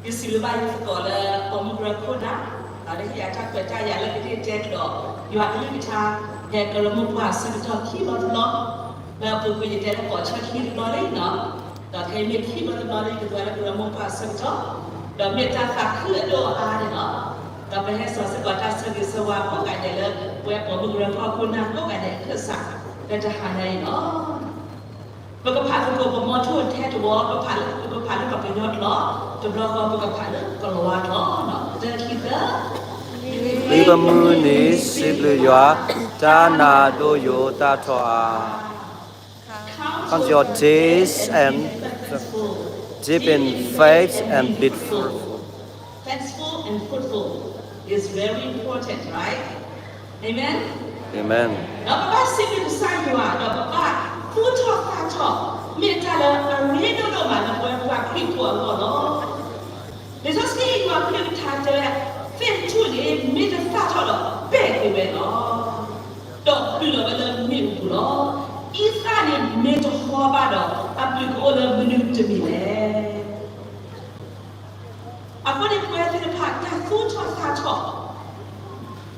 ယစံးဘျုးဘၣ်ယသကိးလၢပိာ်မုၣ်ကရၢခိၣ်နၢ်, ဒီးလၢဟ့ၣ်ယၤတၢ်ခွဲးတၢ်ယာ်လၢကသ့ၣ်တဲကဒီး ယွၤကလုၢ်ကထါ ဟဲကရၢမိၢ်ပှၢ်အဆၢကတီၢ်ခံဘျီတဘျီ, လၢအပူၤကွံာ်ယတဲလၢပိာ်ဆၢခံတဘျီလံနီၤ, ဒီးခဲအံၤမ့ၢ်ခံဘျီတဘျီလၢယကဒွးလၢကရၢမိၢ်ပှၢ်အဆၢကတီၢ်, ဒီးမ့ၢ်တၢ်သးခုအဒိၣ်အါန့ၣ်လီၤ. ဒီးပဟဲစီၤစ့ၢ်ကီးတၢ်ဆၢဂ့ၤဆၢဝါကိးဂၤဒဲးလၢ ပဝဲပိာ်မုၣ်ကရၢခိၣ်အခိၣ်နၢ်ကိးဂၤဒဲးအခၢၣ်စး လၢတဟါညါအံၤလီၤ. ပကဖးသကိးပမီထိၣ်ထဲတဝီ, ပဖးလၢပကဖးလၢပှၤကညီကျိာ်, တဘျီဃီပကဖးလၢကလၤဝါကျိာ်, တၢခံသၢ. လံာ်ပမုၢ်နံၤ စံးဘျုးယွၤ, တၢ်နာ်ဒိၣ်ယိာ်သၣ်ထီၣ်ဧါ. Count your days and deepen faith and be fruitful. Faithful and fruitful is very important, right? Amen? Amen. ဒီးပဘၣ်စံးဘျုးကစၢ်ယွၤ, ဒီးပဘၣ်သူၣ်ထီၣ်သၣ်ထီၣ်, မ့ၢ်တၢ်လၢအရ့ဒိၣ်ဒိၣ်မးလၢပဝဲပှၤခရံာ်ဖိအဂီၢ်လီၤ. လံာ်စီဆှံယွၤကလုၢ်ကထါတဲဝဲ, သ့ၣ်တထူၣ်န့ၣ် မ့ၢ်တသၣ်ထီၣ်ဒီးပဲာ်က့ၤဝဲလီၤ. ဒီးပျုးလီၤဝဲလၢမ့ၣ်အူပူၤလီၤ. အံသၣ်န့ၣ်မ့ၢ်တဟီဘၣ်ဒီး အပျုးကအိၣ်လၢမနုၤတမံၤလဲၣ်. အဃိန့ၣ်ပဝဲသ့ၣ်တဖၣ်တၢ်သူၣ်ထီၣ်သၣ်ထီၣ်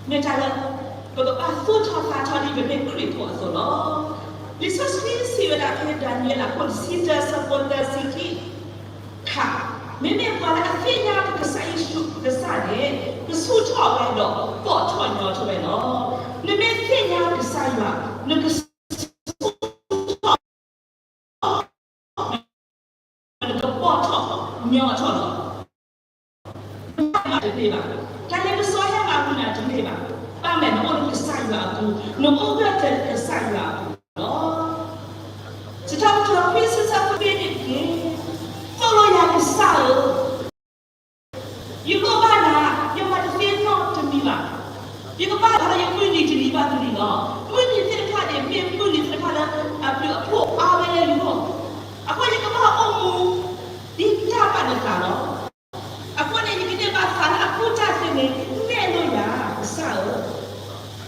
မ့ၢ်တၢ်လၢ ပကဘၣ်သူၣ်ထီၣ်သၣ်ထီၣ်ဒ်ပမ့ၢ်ခရံာ်ဖိအသိးလီၤ. လံာ်စီဆှံစံးဝဲဒၣ်ဖဲဒၤနံးယ့လးခိၣ်တဆံတၢ ဆၢဖိသၢဆံခံ ခါ, မ့မ့ၢ်ပှၤလၢအသ့ၣ်ညါပကစၢ်ယ့ၣ်ၡူးကစၢ်န့ၣ် ကဆူၣ်ထီၣ်ဝဲဒီးပိာ်ထီၣ်ညီထီၣ်ဝဲလီၤ. နမ့ၢ်သ့ၣ်ညါကစၢ်ယွၤ, နကဆူၣ်ထီၣ် နကပိာ်ထီၣ်ညီထီၣ်လီၤ. တၢ်လၢကစီဟဲမၤမုာ်နၤတမ့ၢ်ဘၣ်. ဘၣ်မနုၤနအိၣ်လၢကစၢ်ယွၤအပူၤ, နအိၣ်ဂၢၢ်ကျၢၤလၢကစၢ်ယွၤအပူၤလီၤ. စံးထီၣ်ပတြၢၤခွံဆၢဖိတဆံခွံန့ၣ်တက့ၢ်, သိၣ်လိယၤကစၢ်ဧၢ, ယလိၣ်ဘၣ်နၤ, ယမၤတသ့နီတမံၤဘၣ်. ယကဘၣ်ဖးလၢယမုၢ်နံၤတနံၤဘၣ်တနံၤလီၤ. မုၢ်နံၤသ့ၣ်တဖၣ်န့ၣ် မ့ၢ်မုၢ်နံၤသ့ၣ်တဖၣ်လၢအဘျုးအဖှိၣ်အါဝဲလၢယဂီၢ်, အဃိယကဘၣ်အိၣ်မူ ဒ်တၢ်ဘၣ်နသးလီၤ. အဃိန့ၣ် ယကန့ၢ်ဘၣ်သးလၢအကူၣ်တၢ်သ့န့ၣ် နဲၣ်လိယၤကစၢ်ဧၢ,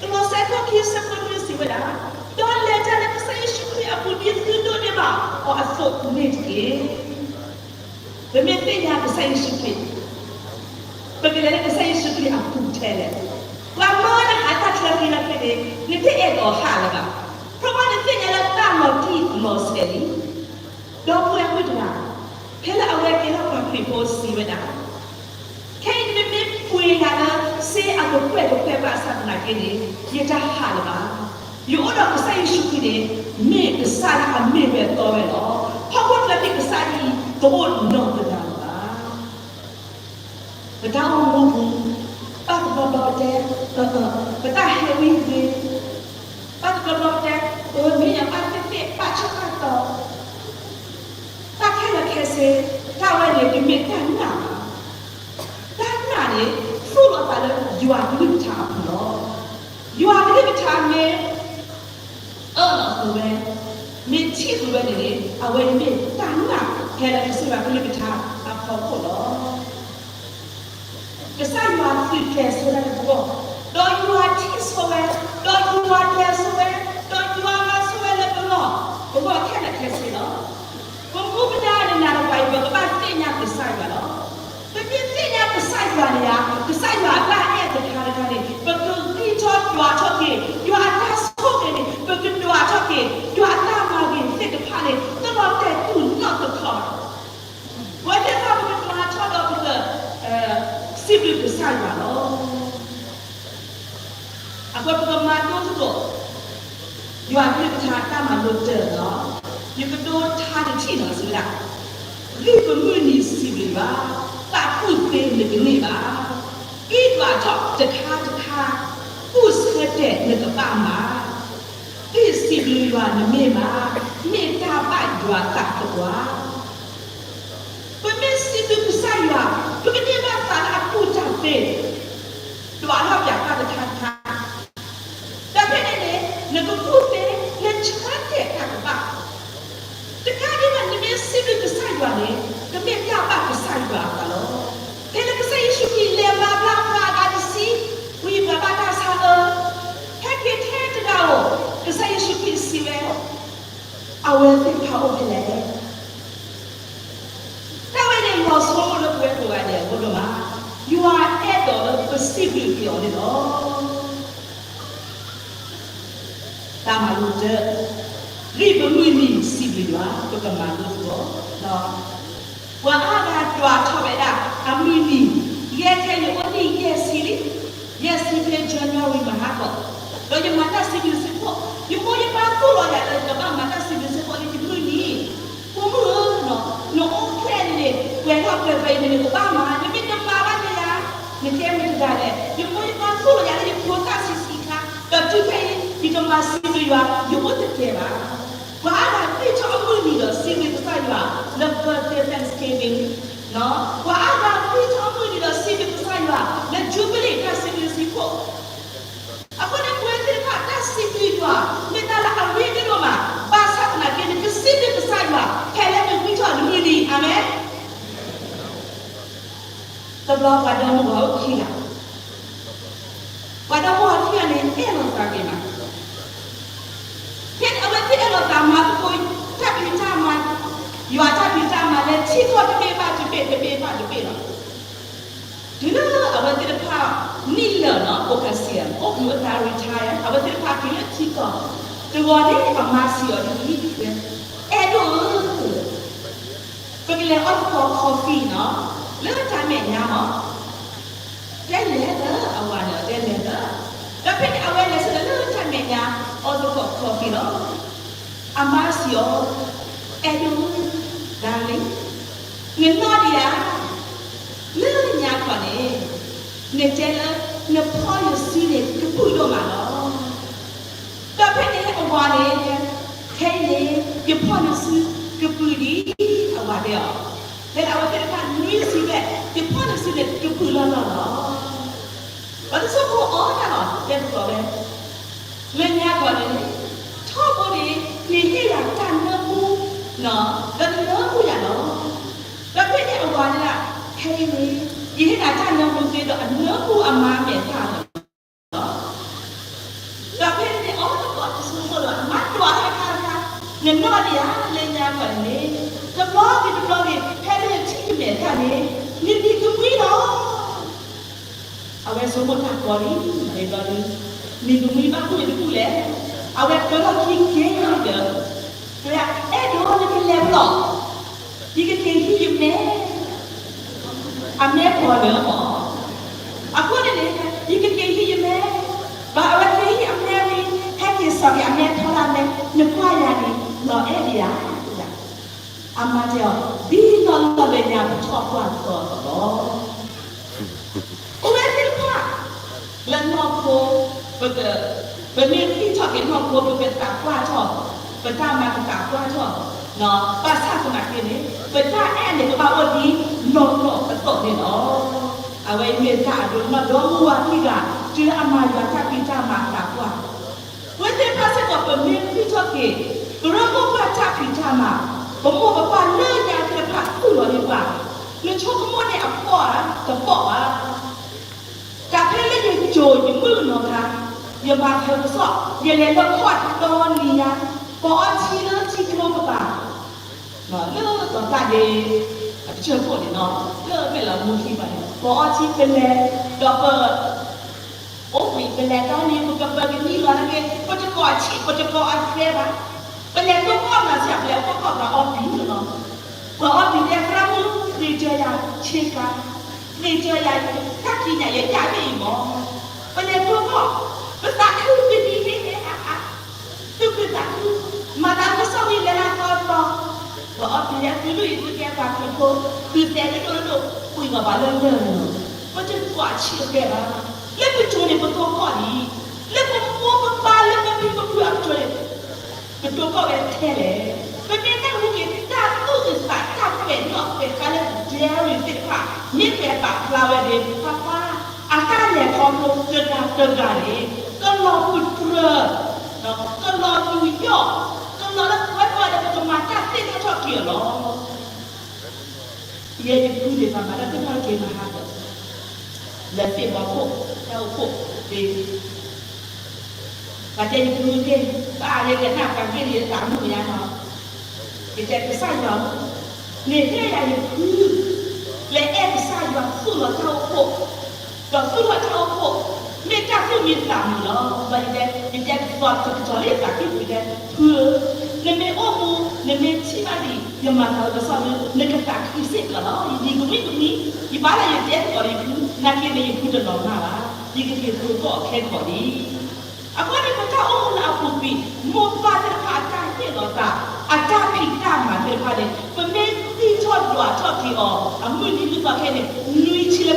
ကလီးစဲခိၣ်ခံဆၢဖိနွံစံးဝဲဒၣ်, ဒီးလဲၤတၢ်လၢကစၢ်ယ့ၣ်ၡူးခရံာ်အပူၤ ဒ်သုဒိးန့ၢ်ဘၣ်အီၤအသိးန့ၣ်တက့ၢ်. ပမ့ၢ်သ့ၣ်ညါကစၢ်ယ့ၣ်ၡူးခရံာ်, ပကလဲၤလၢကစၢ်ယ့ၣ်ၡူးခရံာ်အပူၤထဲလဲၣ်. ပှၤမၢနဟးတၢ်ချၢခံလၢခံန့ၣ် နတအဲၣ်ဒိးဟးလၢၤဘၣ်. ဖဲပှၤနသ့ၣ်ညါလၢတၢ်လီၤတံၢ်လီၤဆဲးလံ. ဒီပုၢ်ဝဲၢ်မုၣ်တဂၤ, ဖဲလၢအဝဲကဲထီၣ်ပှၤခရံာ်ဖိစံးဝဲဒၣ်, ခဲအံၤနမ့ၢ်ပှ့ၤနၤလၢ စ့အကကွဲၢ်ကကွဲၢ်ဘၣ်ဆၣ်သနာ်က့န့ၣ် ယတဟးလၢၤဘၣ်. ယအိၣ်ဒီးကစၢ်ယ့ၣ်ၡူးခရံာ်န့ၣ် မ့ၢ်ကစၢ်လၢအမ့ၢ်ဝဲတီဝဲလီၤ. ဟီၣ်ခိၣ်ချၢမ့ၢ်ကစၢ်အံၤ တအိၣ်နီတဂၤလၢၤဘၣ်. ပတၢ်အိၣ်မူပူၤ, ဘၣ်တဘျီဘျီပတဲ, ပတၢ်ဟဲဝံဂ့ၤ, ဘၣ်တဘျီဘျီပတဲ, မ့ၢ်ယၤဘၣ်သ့ၣ်သ့ၣ် ဘၣ်ဆၣ်ဘၣ်တီၤ, တၢ်ခဲလၢာ်ခဲဆ့, တၢ်ဝဲန့ၣ် တမ့ၢ်တၢ်နာ်ဘၣ်. တၢ်နာ်န့ၣ် သူၣ်လီၤသးလၢယွၤကလုၢ်ကထါအပူၤလီၤ. ယွၤကလုၢ်ကထါမ့ၢ် အၢၣ်လီၤဃုာ်ဝဲ, မ့ၢ်ထံၣ်ဃုာ်ဝဲန့ၣ်န့ၣ် အဝဲန့ၣ်မ့ၢ်တၢ်နာ် ဖဲလၢကစၢ်ယွၤကလုၢ်ကထါအဖီခိၣ်လီၤ. ကစၢ်ယွၤသုးကျဲၤဆိဝဲလၢပဂီၢ်, ဒီးယွၤထံၣ်ဆိဝဲ, ဒီးယွၤကျဲၤဆိဝဲ, ဒီးယွၤမၤဆိဝဲလၢပဂီၢ်, ပဂီၢ်ခဲလၢာ်ခဲဆ့လီၤ. ပမူပဒါနၤတဂၤအံၤ ပကဘၣ်သ့ၣ်ညါကစၢ်ယွၤလီၤ. ပမ့ၢ်သ့ၣ်ညါကစၢ်ယွၤန့ၣ်ဧါ, ကစၢ်ယွၤအတၢ်အဲၣ်တခါတခါန့ၣ် ပကဂံၢ်ထီၣ်ဒွးထီၣ်က့ၤ, ယွၤအတၢ်ဆိၣ်ဂ့ၤန့ၣ် ပကဒွးထီၣ်က့ၤ, ယွၤအတၢ်မၤဂ့ၤသ့ၣ်တဖၣ်န့ၣ် တလီၤတဲာ်တူာ်နီၣ်တခီဘၣ်. ပဝဲသ့ၣ်တဖၣ်ပကဒွးထီၣ်ဒီးပက စံးဘျုးကစၢ်ယွၤလီၤ. အဃိပကမၤလိသကိး ယွၤကလုၢ်ကထါတၢ်မၤလိတၢ်လီၤ. ယကဒိထါတထံၣ်လီၤ စံးဝဲဒၣ်, ဂံၢ်ပမုၢ်နံၤစံးဘျုးဘၣ်, သးကူၣ်သ့နကန့ၢ်ဘၣ်. အ့ၣ်ဒွးထီၣ်တခါတခါ, ကူၣ်ဆၢတဲာ်နကဘၣ်မၤ, ဂံၢ်စံးဘျုးယွၤနမ့ၢ်မၤ, မ့ၢ်တၢ်ဘၣ်ယွၤသးသပှၢ်. ပမ့ၢ်စံးဘျုးကစၢ်ယွၤ, ပကန့ၢ်ဘၣ်သးလၢအကူၣ်တၢ်သ့, ဒွးထီၣ်ပၠးတၢ်တခါတခါ, ဒီးဖဲန့ၣ်န့ၣ် နကကူၣ်သ့, နဆၢတဲာ်တၢ်ကဘၣ်. တခါဒ်န့ၣ် နမ့ၢ်စံးဘျုးကစၢ်ယွၤန့ၣ် ကမ့ၢ်တၢ်ဘၣ်ကစၢ်ယွၤအသးလီၤ. ဖဲလၢကစၢ်ယ့ၣ်ၡူးခရံာ်လဲၤမၤဘျါပှၤအဂၤတဆံ, ဝံၤပှၤဘၣ်တၢ်ဆါအၢ, ဟဲက့ၤထဲတဂၤဧိၤ, ကစၢ်ယ့ၣ်ၡူးခရံာ်စံးဝဲ, အဝဲသ့ၣ်တဖၣ်အိၣ်ဖဲလဲၣ်. တၢ်ဝဲန့ၣ်လီၤဆိကမိၣ်လၢပဝဲကိးဂၤဒဲး. ယွၤအဲၣ်ဒိးလၢပစံးဘျုးက့ၤအီၤန့ၣ်လီၤ. တၢ်မၤလိတၢ, ဂံၢ်ပမုၢ်နံၤစံးဘျုးယွၤ, ပကမၤလိသကိး. ပှၤအါဂၤဒွးထီၣ်ဝဲဒၣ်အမုၢ်နံၤ, ယဲၢ်ခဲအံၤအိၣ်နံၣ်ယဲၢ်ဆံလံ, ယဲၢ်ဆံဖဲ January မဟါကီး, ဒီးယမၤတၢ်စံးဘျုးစံးဖှိၣ်, ယမိၢ်ယပၢ်သိၣ်လီၤယၤလၢယကဘၣ်မၤတၢ်စံးဘျုးစံးဖှိၣ်လၢယမုၢ်နံၤ, ဖိမုၣ်ဧၢ, နအိၣ်ဖျဲၣ်န့ၣ်န့ၣ် ပှဲၤထီၣ်ပှဲၤဖဲအံၤန့ၣ် နကဘၣ်မၤ, နမ့ၢ်တမၤဘၣ်န့ၣ်ယၤ, နကဲမတၤလဲၣ်. ယမိၢ်ယပၢ်သိၣ်လီၤယၤလၢယဖိသၣ်ဆံးဆံးခါ, ဒီးတုၤခဲအံၤ ယကမၤစံးဘျုးယွၤ ယအိၣ်တကဲဘၣ်. ပှၤအါဂၤသံထီၣ်အမုၢ်နံၤဒီးစံးဘျုးကစၢ်ယွၤလၢ birthday Thanksgiving, ပှၤအါဂၤသံထီၣ်အမုၢ်နံၤဒီးစံးဘျုးကစၢ်ယွၤလၢ Jubilee တၢ်စံးဘျုးစံးဖှိၣ် အဃိန့ၣ် ပဝဲသ့ၣ်တဖၣ်တၢ်စံးဘျုးယွၤ မ့ၢ်တၢ်လၢအရ့ဒိၣ်ဒိၣ်မး, ဘၣ်ဆၣ်သနာ်က့ နကစံးဘျုးကစၢ်ယွၤ ဖဲလၢနသံထီၣ်နမုၢ်နံၤ, အၤမ့ၣ်. တဘျီပှၤဒီမါဝၤအိၣ်ခံဂၤ, ပှၤဒီမါဝၤခံဂၤန့ၣ် အဲၣ်လိာ်သးက့ၤမး, ဖဲန့ၣ် အဝဲသ့ၣ်အဲၣ်လိာ်သးမၤသကိး တၢ်ဖံးတၢ်မၤ, ယွၤတၢ်ဖံးတၢ်မၤလၢထံကီၢ်တဘ့ၣ်ဘၣ်တဘ့ၣ် တဘ့ၣ်ဘၣ်တဘ့ၣ်လီၤ. တုၤလၢအဝဲသ့ၣ်တဖၣ် နံၣ်လၢာ်နီၤ အိၣ်ကစၢ် အိၣ်ဘှံးအသး retire အဝဲသ့ၣ်တဖၣ်က့ၤလၢထံကီၢ်, တဂီၤန့ၣ် အမါစံးအီၤဒ်အံၤ, အဲၣ်ဒိၣ်ဧၢ, ပကလဲၤအီၣ်သကိး coffee နီၤ, လၢတၢ်မဲာ်ညါမး, တဲလဲၤလၢအဝၤန့ၣ် တဲလဲၤလၢ, ဒီးဖဲန့ၣ် အဝဲလဲၤဆၢထၢၣ်လၢတၢ်မဲာ်ညါ အီၣ်သကိး coffee လီၤ. အမါစံးအီၤ, အဲၣ်ဒိၣ်ဧၢ, darling, နနီၢ်ဒံးဧါ, လၢညါခီန့ၣ် နတဲလၢ နဖီနစုန့ၣ် ကပုာ်ဒိၣ်မးလီၤ. ဒီးဖဲန့ၣ်အဝၤန့ၣ်, ခဲအံၤန့ၣ် ယဖီနစုကပုာ်ဒံး, အဝၤတဲအီၤ, ဖဲန့ၣ်အဝဲသ့ၣ်တဖၣ်နွံဆံဘျဲၣ် ယဖီနစုန့ၣ် ကပုာ်လီၤလီၤလီၤ. ပှၤတစိၢ်ဖိအီၣ်တၢ်လီၤ တဲသကိးဝဲ, လၢညါခီန့ၣ် ထီဘိန့ၣ် နဟ့ၣ်ယၤတၢ်နၢမူ, ဒီးနနၢမူယၤလီၤ. ဒီးဖဲန့ၣ်အဝၤန့ၣ်ဒၣ်, ခဲအံၤန့ၣ် ယဟ့ၣ်နၤတၢ်နၢမူသ့ဒီး အနၢမူအမါမဲာ်သၣ်လီၤ. ဒီးဖဲန့ၣ်န့ၣ် အီၣ်သကိးတစိၢ်ဖိလီၤ အမါဒွးတခါတခါ, နနီၢ်ဒံးဧါ, လၢညါခီန့ၣ်န့ၣ် တဘျီဂ့ၤတဘျီဂ့ၤ ဖဲလၢနထံၣ်ယမဲာ်သၣ်န့ၣ် နနံၤကမှံလီၤ. အဝဲဆိကမိၣ်တၢ်ကီလံ, ဒ်သိးဒီး နံၤကမှံဘၣ်မနုၤတဘူၣ်လဲၣ်, အဝဲကၢထီၣ်ခံက့ၤဒီး, တဲ, အဲၣ်ဒိးနကလဲၤဖဲလဲၣ်, ယကက့ၤဟံးယမဲာ်, အမဲာ်ကီၤလၢမး, အဃိန့ၣ်န့ၣ် ယကက့ၤဟံးယမဲာ်, ဒီးအဝဲက့ၤဟံးအမဲာ်န့ၣ် ဟဲက့ၤစိာ်က့ၤအမဲာ်ထီၣ်ဒၣ်လဲာ်, နကွၢ်ယၤန့ၣ် လီၤအဲၣ်ဒံးဧါ, အမါတဲအီၤ, ဒ်နီၢ်လီၢ်လၢညါပထီၣ်ကွၢ်သီသီလီၤ. ပဝဲသ့ၣ်တဖၣ် လၢနီၢ်ခိ, ပက, ပမ့ၢ်သံထီၣ်က့ၤနီၢ်ခိ ပကသးပှၢ်ထီၣ်, ပတၢ်မၤကသးပှၢ်ထီၣ်, ဘၣ်ဆၣ်သနာ်က့န့ၣ် ပတၢ်အဲၣ်န့ၣ် ကဘၣ်အိၣ်ဒ်နီၢ်နီၢ်အသိးန့ၣ်လီၤ. အဝဲအံၤမ့ၢ်တၢ်အဒိ နီၢ်ဒီမါဝၤခံဂၤ တုၤလၢအမၤယွၤတၢ်ဖံးတၢ်မၤအသးပှၢ် ပဝဲသ့ၣ်တဖၣ်စ့ၢ်ကီး ပမ့ၢ်သံထီၣ်က့ၤ ကရၢမိၢ်ပှၢ်တၢ်ဖံးတၢ်မၤ, ပမိၢ်ပပၢ်လၢညါသ့ၣ်တဖၣ်သူၣ်လီၤန့ၢ်ပှၤ, နဆိကမိၣ်န့ၣ်အဘီၣ်ဧါ, တဘီၣ်ဘၣ်. တၢ်ဖဲလၢယကိၤယမုၣ်ကနီၤခါ, ယမၤဖၢကစီၣ်, ယလဲၤလၢခီၣ်တီနံၤညါ, ပအီထံလၢထံကျိကပၤ, လၢပသးဒ့, အကစၢၢ်ခိၣ်န့ၣ်နီၤ, လၢမ့ၢ်လၢမူခံဘၣ်န့ၣ် ပအီထံပလဲၤ, ဒီးပ အိၣ်ဘှံး ပလဲၤတီနံၤ ပကပၢၤကနံၤလီၤနာ်က့ ပတကိးဆံး ပတကိးအကျဲဘၣ်. ပလဲၤတိၢ်ကီၣ်မၤစၢၤ ပလဲၤတိၢ်ကီၣ်ပှၤအီပံၤလီၤ. ပှၤအီပံၤတဲသရၣ်မုၣ် သ့ၣ်ညါယၤဆ့ကၤ, သ့ၣ်ညါယၤ တၢ်ခံးညါယဲယၤမ့ၢ်အံၤမး. ပလဲၤတိၢ်ကီၣ်, ပသးခုပနံၤဟ့ၣ်ဟ့ၣ်အါအါ, သူၣ်ခုသးခု, မၤသးကစီၣ်ဝံၤလဲၤလၢသီသီ ပှၤအီပံၤတဲသုလုၢ်အံၤသုကဲပှၤခရံာ်ဖိ, သုတဲဒိၣ်ဒိၣ်ဒိၣ်ဒိၣ်, ပှံၤဘၣ်ပှၤလၢလၢာ်န့ၣ်လီၤ. ပတကိးဆံးအကျဲဘၣ်. လၢပကိၤန့ၣ်ပတိၢ်ကီၣ်လံ, လၢပမိၢ်ပပၢ်လၢပဖံပဖုအကတိၤန့ၣ် ပတိၢ်ကီၣ်ဝဲထဲလဲၣ်. ပမ့ၢ်နၢ်ဟူက့ၤတၢ်သူၣ်အုးသးအုး တၢ်ကွဲးနီၣ်ကွဲးဃါလၢဒဲရံၤသ့ၣ်တဖၣ် မ့ၢ်ကွဲးပာ်ဖျါဝဲန့ၣ် ပၢ်ပၢ်, အတၢ်လဲၤခီဖျိတဂၤတဂၤန့ၣ် ကလီၤပူၤပြၢၤ, ကလီၤပူၤယီၣ်, ကလီၤလၢပှဲၤထီၣ်ဒီး ပကမၤတၢ်သ့ၣ်နီၣ်ထီၣ်က့ၤအီၤလီၤ. ယဲယဖုန့ၣ် ပမၤတၢ်သ့ၣ်နီၣ်ထီၣ်က့ၤမဟါဒီး လၢသ့ၣ်ဘီခိၣ် တၢ်အိၣ်ဖှိၣ်သ့ၣ်, ပှၤတဲယဖုသ့ၣ်, ဘၣ်ယကနၣ်ပှၤဟ့ၣ်လံယသးမုာ်ညါနီၤ, ယတဲကစၢ်ယွၤဧၢ, မ့ၢ်ဟ့ၣ်ယၤယဖု လၢအဲၣ်ကစၢ်ယွၤ သူၣ်လီၤတၢ်အိၣ်ဖှိၣ်, ဒီးသူၣ်ထီၣ်တၢ်အိၣ်ဖှိၣ်, မ့ၢ်တၢ်သူၣ်မံသးမံလီၤ. ဒီးယတဲ, ယတဲကသီတကတီၢ်လၢယသးကံၢ်ပူၤတဲ, ဖုဧၢ, နမ့ၢ်အိၣ်မူ, နမ့ၢ်ထံၣ်ဘၣ်ဒံး ယမၤသးလၢကစီၣ်မ့ၢ် နကသးခုစ့ၢ်ကီးလီၤ. ယဒံးကမှံကမှံ, ယဘၣ်လၢယတဲသကိးဒီးယဖု, နာ်က့န့ၣ်ယဖုတလီၤမၢ်ဘၣ်, ယကက့ၤဖုကိးအခဲကိးလံ. အဃိန့ၣ် ပတၢ်အိၣ်မူလၢအပူၤကွံာ် မိၢ်ပၢ်သ့ၣ်တဖၣ်အတၢ်ဟ့ၣ်လီၤသး, အတၢ်ဖံးတၢ်မၤသ့ၣ်တဖၣ်န့ၣ် ပမ့ၢ်သံထီၣ်ဒွးထီၣ်က့ၤအီၤ အမုၢ်နံၤမုၢ်သီခဲအံၤန့ၣ် နွံဆံလၢ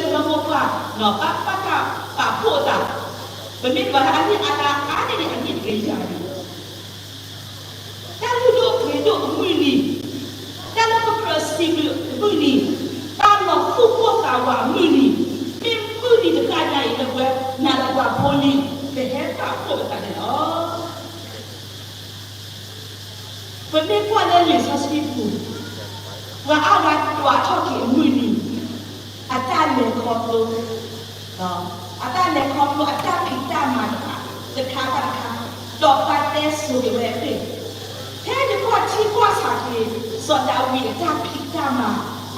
ပလၢမိၢ်ပၢ် ဘၣ်ပာ်တၢ်ပာ်ဖှိၣ်အသး, ပမ့ၢ်ဒွးလၢအနံၣ်အါလၢအါန့ၢ်န့ၣ် အနံၣ်တကယၤန့ၣ် တၢ်လုၢ်ဒိၣ်ပှ့ၤဒိၣ်အမုၢ်နံၤ, တၢ်လၢပကြၢးစံးဘျုးအမုၢ်နံၤ, တၢ်လီၤသူၣ်ပိၢ်သးဝးအမုၢ်နံၤ, မ့ၢ်မုၢ်နံၤတကယၤအံၤလၢပဝဲ နၤဒီးပှၤဖိလံၤ ပဟဲပာ်ဖှိၣ်ပသးန့ၣ်လီၤ. ပမ့ၢ်ကွၢ်လၢလံာ်စီဆှံပူၤ, ပှၤအါဂၤဒွးထီၣ်က့ၤအမုၢ်နံၤ, အတၢ်လဲၤခီဖျိ အတၢ်လဲၤခီဖျိအတၢ်ဖံးတၢ်မၤတဖၣ် တခါဘၣ်တခါ, ဒီးပှၤတဲဆိၣ်ဂ့ၤဝဲအသ့ၣ်, ဖဲယကွၢ်ထံကွၢ်ဆးက့ၤ စီၤဒၤဝံးအတၢ်ဖံးတၢ်မၤ,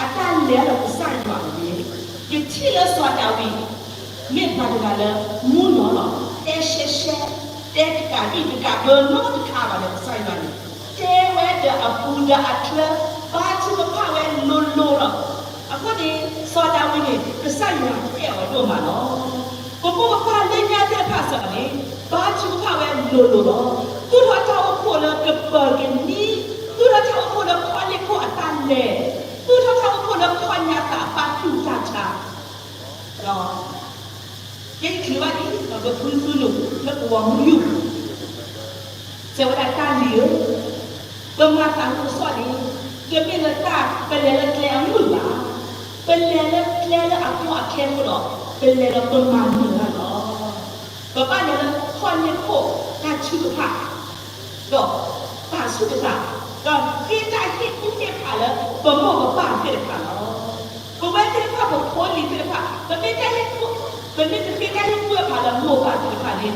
အတၢ်လဲၤဒီးကစၢ်ယွၤန့ၣ်, ယထံၣ်လၢစီၤဒၤဝံး မ့ၢ်ပှၤတဂၤလၢ မူနီၤလီၤ, တဲရှဲရှဲ, တဲတကးဘံၣ်တကးဘၢနီတခါဘၣ်ဒီးကစၢ်ယွၤန့ၣ်, တဲဝဲဒီးအပူၤဒီးအချၢ, ဘါထုကဖၣ်ဝဲလိၤလိၤလီၤ. အဃိန့ၣ် စီၤဒၤဝံးန့ၣ် ကစၢ်ယွၤအဲၣ်အီၤဒိၣ်မးလီၤ. ပမိၢ်ပပၢ်လၢညါသ့ၣ်တဖၣ်စ့ၢ်ကီးန့ၣ် ဘါထုကဖၣ်ဝဲလိၤလိၤလီၤ. သူၣ်ထီၣ်တၢ်အိၣ်ဖှိၣ်လၢကပၢၤကနံ, သူၣ်ထီၣ်တၢ်အိၣ်ဖှိၣ်လၢခီၣ်လ့ၣ်ခိၣ်အတၢ်လဲၤ, သူၣ်ထီၣ်တၢ်အိၣ်ဖှိၣ်လၢခီၣ်ညါသးအပာ်သူၣ်တၢ်ဆါ ဒီး ယဲယချုးဘၣ်ဒ်သိးပဖုသူၣ်နုာ် လၢပဝီမုၢ်ယူၢ်, စံးဝဲဒၣ်တၢ်လံၤဧၢ, ပမၤသးလၢကစီၣ်န့ၣ် တမ့ၢ်လၢတၢ်ပလဲၤလၢကျဲအမုာ်ဘၣ်, ပလဲၤလၢကျဲလၢအကီအခဲအဃိဒီး ပလဲၤဒီးပမၤနၢၤတၢ်လီၤ. ပဘၣ်လဲၤလၢခီၣ်လ့ၣ်ခိၣ်တၢ်ထုကဖၣ် ဒီးပာ်ဆူၣ်ပသး, ဒီးဃ့တၢ်ဟ့ၣ်ကူၣ်ဟ့ၣ်ဖးလၢပမိၢ်ပပၢ်သ့ၣ်တဖၣ်လီၤ. ပဝဲသ့ၣ်တဖၣ်ပဖိလံၤသ့ၣ်တဖၣ် ပမ့ၢ်တဟ့ၣ်ကူၣ်, ပမ့ၢ်တဃ့တၢ်ဟ့ၣ်ကူၣ်ဟ့ၣ်ဖးလၢမိၢ်ပၢ်သ့ၣ်တဖၣ်န့ၣ် ပ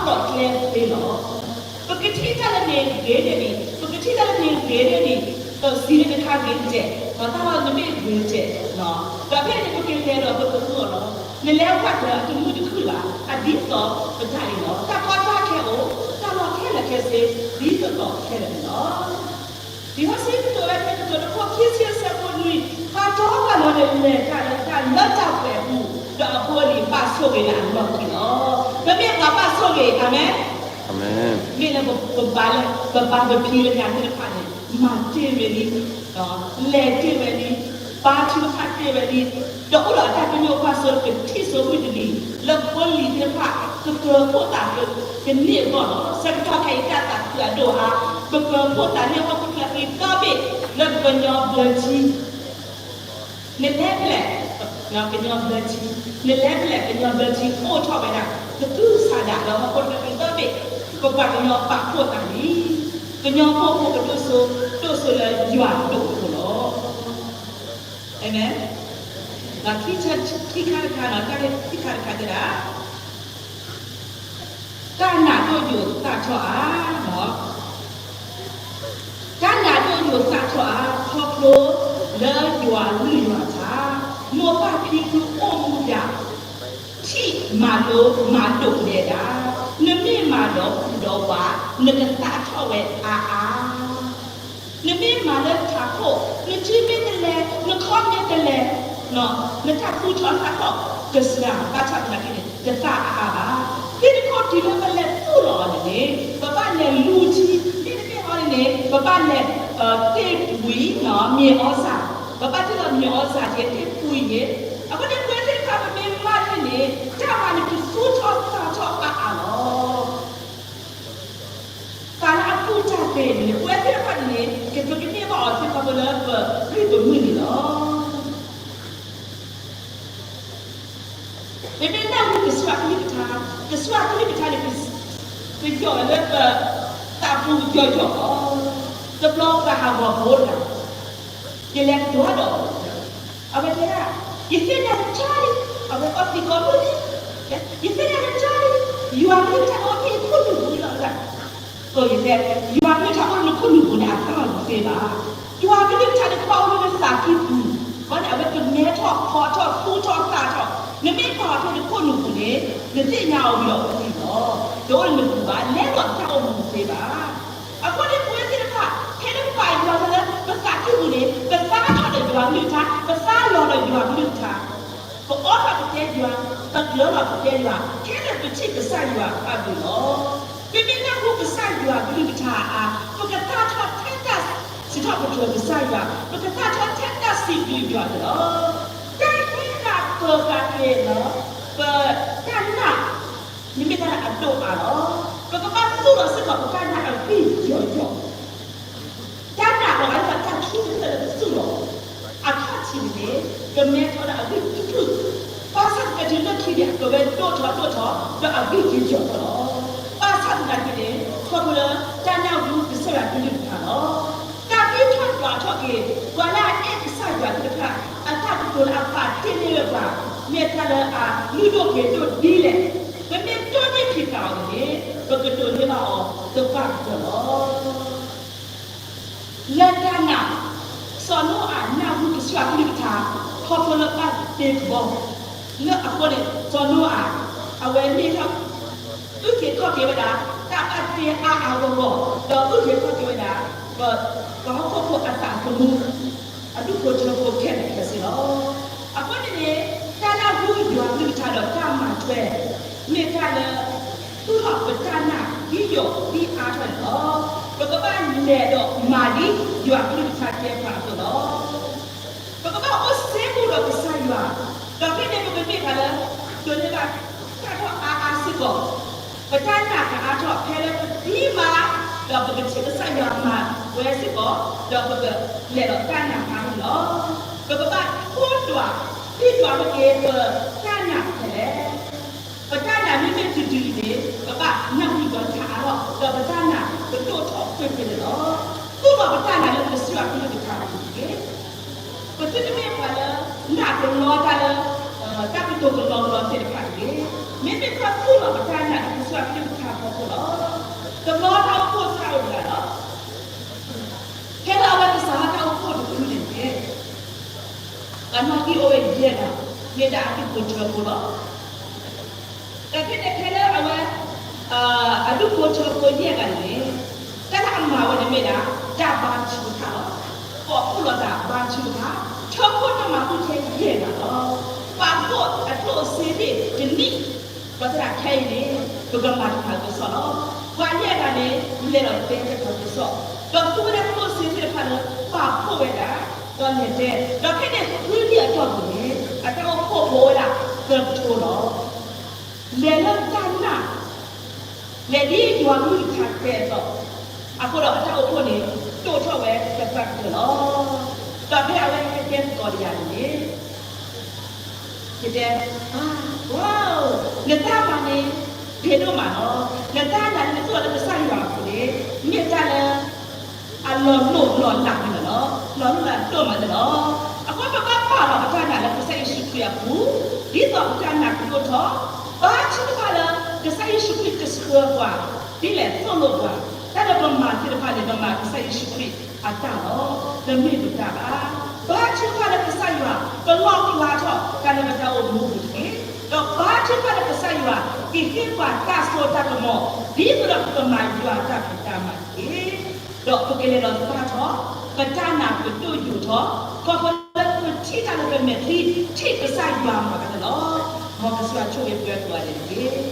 ဟးဖျိးကျဲသ့လီၤ. ပကထံၣ်တၢ်လၢမ့ၢ်ဂ့ၤန့ၣ်န့ၣ်, ပကထံၣ်တၢ်လၢမ့ၢ်ဂ့ၤန့ၣ်န့ၣ်, ဒီးစံးလၢနခါဂ့ၤတက့ၢ်, ဒီးတၢ်လီၢ်နမ့ၢ်ဂ့ၤတက့ၢ်, ဒီးဖဲန့ၣ်ပကလဲၤဒီးပကဃုအီၤလီၤ. နလဲၤကွၢ်ကျၢၤအတမုာ်တခုၣ်ဘၣ်, အဒ်သိးပတၢ်အံၤလီၤ. တၢ်ကီတၢ်ခဲအိၣ်, တၢ်လီၢ်ခဲလၢာ်ခဲဆ့ ဒ်သိးသိးခဲလၢာ်န့ၣ်လီၤ. လံာ်စီဆှံကတိၤဝဲဖဲကတိၤဒိခိၣ်ခံဆံအဆၢဖိနွံ, ပှၤတီပှၤလိၤန့ၣ်လဲၤတၢ်လၢတၢ်လၢတၢ်ပှဲၤအပူၤ, ဒီးအဖိအလံၤဘၣ်ဆိၣ်ဂ့ၤလၢအလီၢ်ခံလီၤ. ပမ့ၢ်ပှၤဘၣ်ဆိၣ်ဂ့ၤ, အၤမ့ၣ်. မ့ၢ်လၢပဘါလၢ, ပဘါပဖံးလၢညါသ့ၣ်တဖၣ်န့ၣ် မၤတ့ၢ်ဝဲလံ, လဲၤတ့ၢ်ဝဲလံ, ဘါထုကဖၣ်တ့ၢ်ဝဲလံ, ဒီးအိၣ်ဒီးအတၢ်ပညိၣ်ကွၢ်စိလၢကထံၣ်စိဝံတလံၤ, လၢဖိလံၤသ့ၣ်တဖၣ် ကကၢၤဖှိၣ်သးကန့ၢ်အဂီၢ်လီၤ. ဆၢကတီၢ်ခဲအံၤတၢ်သးခုအဒိၣ်အါ, ကကၢၤဖှိၣ်သးန့ၢ်ဟီၣ်ခိၣ်ချၢသံသီဘ့ၣ် လၢကညီဘျၢထံ နလဲၤဖဲလဲၣ်, ကညီဘျၢထံ, နလဲၤဖဲလဲၣ် ကညီဘျၢထံအိၣ်ထီၣ်ဝဲဒၣ် ကသူၣ်စၢ်ဒၣ်လၢဟီၣ်ခိၣ်ချၢသံသီဘ့ၣ်, ပပှၤကညီပာ်ဖှိၣ်သးလံ, ကညီဖိဖိကဒိၣ်စိ, ဒိၣ်စိလၢယွၤဒိၣ်အဃိလီၤ. အၤမ့ၣ်. ဒီးခံခါတခါ, ခံခါတခါတဲဒၣ် တၢ်နးဒိၣ်ယိာ်သးထီၣ်အါ, တၢ်နးဒိၣ်ယိာ်သးထီၣ်အါ, ခီဖျိလၢယွၤလုၢ်ယွၤထါ, မိၢ်ပၢ်ဖံဖုအိၣ်မူဒၣ်, ထံၣ်မၤလိမၤဒိးဒဲးဒၣ်, နမ့ၢ်မၤဒီးကူဒီးဝါ, နကသးထီၣ်ဝဲအါအါ နမ့ၢ်မၤလၢထးခိၣ်, နထံမ့ၢ်တလဲၤ, နခီၣ်မ့ၢ်တလဲၤ, နတၢ်သူၣ်ထီၣ်သးထီၣ်ကစှၤဘၣ်ဆၣ်သနာ်က့န့ၣ် တသးအါအါဘၣ်. သ့ၣ်တခီတုၤလၢပလဲၤသူၣ်လီၤအီၤန့ၣ်န့ၣ် ပဘၣ်လဲၤလူၤထံ, မ့တမ့ၢ်ဟီန့ၣ်န့ၣ် ပဘၣ်လဲၤ တ့ၢ်ပှံၤ မ့ၤအီစၢ်, ပဘၣ်တ့ၢ်လီၤမ့ၤအီစၢ်က့ၤ တ့ၢ်ပှံၤန့ၣ်, အဃိန့ၣ် ပဝဲသ့ၣ်တဖၣ်ပမ့ၢ်မၤန့ၣ်န့ၣ် တၢ်မၤန့ၣ်ကသူၣ်ထီၣ်သးထီၣ်အါအါလီၤ. ပှၤလၢအကူၣ်တၢ်သ့န့ၣ် ပဝဲသ့ၣ်တဖၣ်န့ၣ်န့ၣ် ကပကန့ၢ်ဘၣ်အီၤသ့ခီဖျိလၢပဂံၢ်ပမုၢ်န့ၣ်လီၤ. ပမ့ၢ်နၢ်ဟူကစၢ်ကလုၢ်ကထါ, ကစၢ်ကလုၢ်ကထါန့ၣ် ကယီၢ်လၢပသးပူၤယီၢ်ယီၢ်လီၤ. တဘျီပှၤဟးဂီၤဖိတဂၤ ယလဲၤကဒီးဒီး အဝဲတဲဒၣ် ယသ့ၣ်ညါလၢတၢ်လံ, အဝဲအီသံးကိးမုၢ်လံ, ယသ့ၣ်ညါလၢတၢ်လံ, ယွၤကလုၢ်ကထါန့ၣ်အိၣ်လၢနခိၣ်နူာ်ပူၤလီၤ. ယတဲ ယွၤကလုၢ်ကထါအိၣ်လၢနခိၣ်နူာ်ပူၤန့ၣ် အသီၣ်လီၤတသ့ဘၣ်. ယွၤကလုၢ်ကထါန့ၣ် ကဘၣ်အိၣ်လၢနသးကံၢ်ပူၤ, ဘၣ်န့ၣ် အဝဲကမဲထီၣ်ဖီထီၣ်သူၣ် နမ့ၢ်ပာ်အီၤဖဲနခိၣ်နူာ်ပူၤန့ၣ် နသ့ၣ်ညါအီၤဝံၤဒီးဝံၤလီၤ. တအိၣ်လၢနပူၤဘၣ်, လဲလိာ်တၢ်အိၣ်မူသ့ဘၣ်. အဃိန့ၣ် ပဝဲသ့ၣ်တဖၣ် ဖဲလၢပပာ်ယွၤလၢပသးကံၢ်ပူၤန့ၣ် ပသါထီၣ်ဒီးယွၤကလုၢ်ကထါ, ပသါလီၤဒီးယွၤကလုၢ်ကထါ, ပအီထီၣ်ကတဲယွၤ, ပကျၢၤလီၤကတဲယွၤ ထဲလၢပထံၣ်ကစၢ်ယွၤအဘျုးလီၤ. ပမ့ၢ်နၢ်ဟူကစၢ်ယွၤကလုၢ်ကထါအါ, ပကသၣ်ထီၣ်ထဲတၢ်စံးထီၣ်ပတြၢၤကစၢ်ယွၤ, ပကသၣ်ထီၣ်ထဲတၢ်စံးဘျုးယွၤန့ၣ်လီၤ. တၢ်ဟ့ၣ်နၤပၢၤဃာ်က့ၤလၢ ပတၢ်နာ် မ့မ့ၢ်တၢ်လၢအဒိၣ်အါလီၤ. ပကဘၣ်သူၣ်လီၤစ့ၢ်ကီးပတၢ်နာ်အဂံၢ်ယီၤယီၤ, တၢ်နာ်လီၤဂာ်လၢတၢ်ထူတဖျၢၣ်လၢပသူၣ်လီၤ, အခီၣ်ထံးန့ၣ်န့ၣ် ကမဲထီၣ်လၢအဂံၢ်ဖုၣ်ဖုၣ်, ဘၣ်ဆၣ်သနာ်က့လၢခံန့ၣ် အကဝဲဒိၣ်ထီၣ်ဒိၣ်ထီၣ် ဒီးအဂံၢ်က့ၤယီၤထီၣ်လီၤ. ဘၣ်ဆၣ်သနာ်က့န့ၣ် ခီဖျိလၢတၢ်နၢ်ဟူကစၢ်ယွၤကလုၢ်ကထါလီၤ. တၢ်ဃ့ထီၣ်ယွၤထီၣ်က့ၤ ပှၤလၢအအဲၣ်ကစၢ်ယွၤသ့ၣ်တဖၣ် အတၢ်ကတိၤလၢအပာ်တ့ၢ်န့ၢ်ဝဲပှၤ မ့ၢ်တၢ်လၢအလုၢ်ဒိၣ်ပှ့ၤဒိၣ်ဒ်လဲၣ်, ပမ့ၢ်တိၢ်န့ၢ်ဖံးဃာ်အီၤန့ၣ် ပကတိၤန့ၢ်ဘၣ်အီၤသပှၢ်ကတၢၢ်လီၤ. လၢတၢ်နာ်, စီၤနိအၤနၢ်ဟူကစၢ်ယွၤကလုၢ်ကထါ ခီဖျိလၢဘၣ်တ့ကဘီ, လၢအဃိန့ၣ် စီၤနိအၤ အဝဲမ့ၢ်ထီၣ် အုၣ်က့ၤခီၣ်က့ၤဝဲဒၣ် တၢ်ဘၣ်တ့အါအါဂီၢ်ဂီၢ်, ဒီးအုၣ်က့ၤခီၣ်က့ၤဝဲဒၣ် ပှၤဟီၣ်ခိၣ်ဖိအသးသမူ အဒူၣ်ဖိထၢဖိခဲလၢာ်ခဲဆ့လီၤ. အဃိန့ၣ်န့ၣ် တၢ်နၢ်ဟူယွၤကလုၢ်ကထါဒီးတၢ်မၤထွဲ မ့ၢ်တၢ်လၢ သူၣ်ထီၣ်ပတၢ်နာ်ဒ်ယိာ်ဒ်အါထီၣ်န့ၣ်လီၤ. ပကဘၣ်လဲၤဒီးမၤဒ်ယွၤကလုၢ်ကထါတဲပှၤအသိးလီၤ. ပကဘၣ်အိၣ်စ့ဘူးဒီးကစၢ်ယွၤ, ဒီးဖဲန့ၣ်ပကမ့ၢ်ပှၤလၢ ဒိးန့ၢ်ဘၣ်တၢ်ထီၣ်အါအါစ့ၢ်ကီး, ပတၢ်နာ်ကအါထီၣ်ဖဲလၢပသံမၤ, ဒီးပကထံၣ်ကစၢ်ယွၤမၤဝဲစ့ၢ်ကီး, ဒီးပကလဲၤဒီးတၢ်နာ်အါထီၣ်န့ၣ်လီၤ. ပကဘၣ်ထိၣ်ဒွး သံဒွးထီၣ်က့ၤပတၢ်နာ်ဖဲလဲၣ်. ပတၢ်နာ်မ့မ့ၢ်တဒုးအံၤန့ၣ် ပဘၣ်နၢ်ဟူယွၤတၢ်အါထီၣ် ဒီးပတၢ်နာ်ကဒိၣ်ထီၣ်ကွ့ၢ်ကွ့ၢ်န့ၣ်လီၤ. သူၣ်လီၤပတၢ်နာ်လၢကစၢ်ယွၤကလုၢ်ကထါအပူၤတက့ၢ်. ပသုတမ့ၢ်ပှၤလၢ နာ်ကလီတၢ်လၢ တၢ်ကတိၤကလီကလီသ့ၣ်တဖၣ်တဂ့ၤ. မ့မ့ၢ်ခီသူၣ်လီၤပတၢ်နာ်လၢကစၢ်ယွၤကလုၢ်ကထါအဖီခိၣ်လီၤ. တဘျီတၢ်အိၣ်ဖှိၣ်စ့ၢ်ကီးအိၣ်တဂၤလီၤ. ဖဲလၢအဝဲကစးထီၣ်တၢ်အိၣ်ဖှိၣ်တဖုန့ၣ်န့ၣ် အနီၢ်ကံၢ်အိၣ်ဝဲယဲၢ်ဂၤ, မ့ၢ်ဒၣ်အဒူၣ်ဖိထၢဖိလီၤ. ဒီးဖဲန့ၣ်ဖဲလၢအဝဲ အဒူၣ်ဖိထၢဖိယဲၢ်ဂၤန့ၣ်န့ၣ် တၢ်လၢအမၤဝဲန့ၣ်မ့ၢ်ဒၣ် တၢ်ဘါထုကဖၣ်လီၤ. ကိးဖှိၣ်လိာ်သးဘါထုကဖၣ်, ထၢဖှိၣ်တၢ်မၤဘူၣ်ထဲယဲၢ်ဂၤလီၤ. ပာ်ဖှိၣ်အကျိၣ်အစ့သ့ၣ်တနံၣ်, ပသရၣ်ခဲအံၤန့ၣ် ပကမၤတၢ်မၤကစီၣ်လီၤ. ပှၤယဲၢ်ဂၤန့ၣ် လဲၤဒီးတဲတၢ်မၤကစီၣ်, ဒီးသူဝဲဒၣ်ကျိၣ်စ့သ့ၣ်တဖၣ်လၢပာ်ဖှိၣ်ဝဲဒၣ်, ဒီးလဲၤတဲ, ဒီးဖဲန့ၣ်ဃုနံၣ်အတီၢ်ပူၤန့ၣ် အတၢ်အိၣ်ဖှိၣ်အိၣ်ဝဲဒၣ်သၢကထိလီၤ. လဲၤလၢတၢ်နာ်, လဲၤဒ်ယွၤကလုၢ်ကထါတဲအသိး, အဃိဒီးအတၢ်အိၣ်ဖှိၣ်န့ၣ် ဒိၣ်ထီၣ်ဝဲသပှၢ်ကတၢၢ်လီၤ. ဒီးဖဲအဝဲဟဲတဲသကိးတယၤန့ၣ်န့ၣ် ယတဲ, ဝါ, နတၢ်မၤန့ၣ် ဂ့ၤဒိၣ်မးလီၤ. နတၢ်နာ်လၢနသူၣ်လီၤလၢကစၢ်ယွၤအပူၤန့ၣ် မ့ၢ်တၢ်လၢ အလီၤလိၢ်လီၤလးန့ၣ်လီၤ. လီၤလိၢ်လးဒိၣ်မးန့ၣ်လီၤ. အဃိပဘၣ်ပာ်လီၤပတၢ်နာ်လၢကစၢ်ယ့ၣ်ၡူးခရံာ်အပူၤ, ဒ်သိးပတၢ်နာ်ကဒိၣ်ထီၣ်, ဘါထုကဖၣ်လၢ ကစၢ်ယ့ၣ်ၡူးခရံာ်ကဆှၢပှၤ, ဒ်လဲၣ်သိၣ်လိပှၤ, တၢ်လၢပမၤသ့ၣ်တဖၣ်န့ၣ် ပမၤကစၢ်ယ့ၣ်ၡူးခရံာ်အတၢ်လီၤ. တမ့ၢ်ပတၢ်ဘၣ်. ဘါထုကဖၣ်လၢကစၢ်ယွၤ ကလီၣ်ဖျါထီၣ်တၢ်လၢပတၢ်အိၣ်မူအပူၤတက့ၢ်. ဒီးဘါထုကဖၣ်လၢကစၢ်ယွၤ ကဟ့ၣ်ပှၤတၢ်စိတၢ်ကမီၤ ဒ်သိးဒီးပကမၤယွၤတၢ်ဖံးတၢ်မၤတက့ၢ်. ဒီးပကလဲၤဒီးသၣ်ထီၣ်, ပတၢ်နာ်ကဒိၣ်ယိာ်ထီၣ်, ခီဖျိလၢပထံၣ်တၢ်လၢပမဲာ်ချံ ထံၣ်ကစၢ်ယွၤမၤတၢ်န့ၣ်လီၤ. မ်ကစၢ်ယွၤဆိၣ်ဂ့ၤပှၤကိးဂၤဒဲးတက့ၢ်.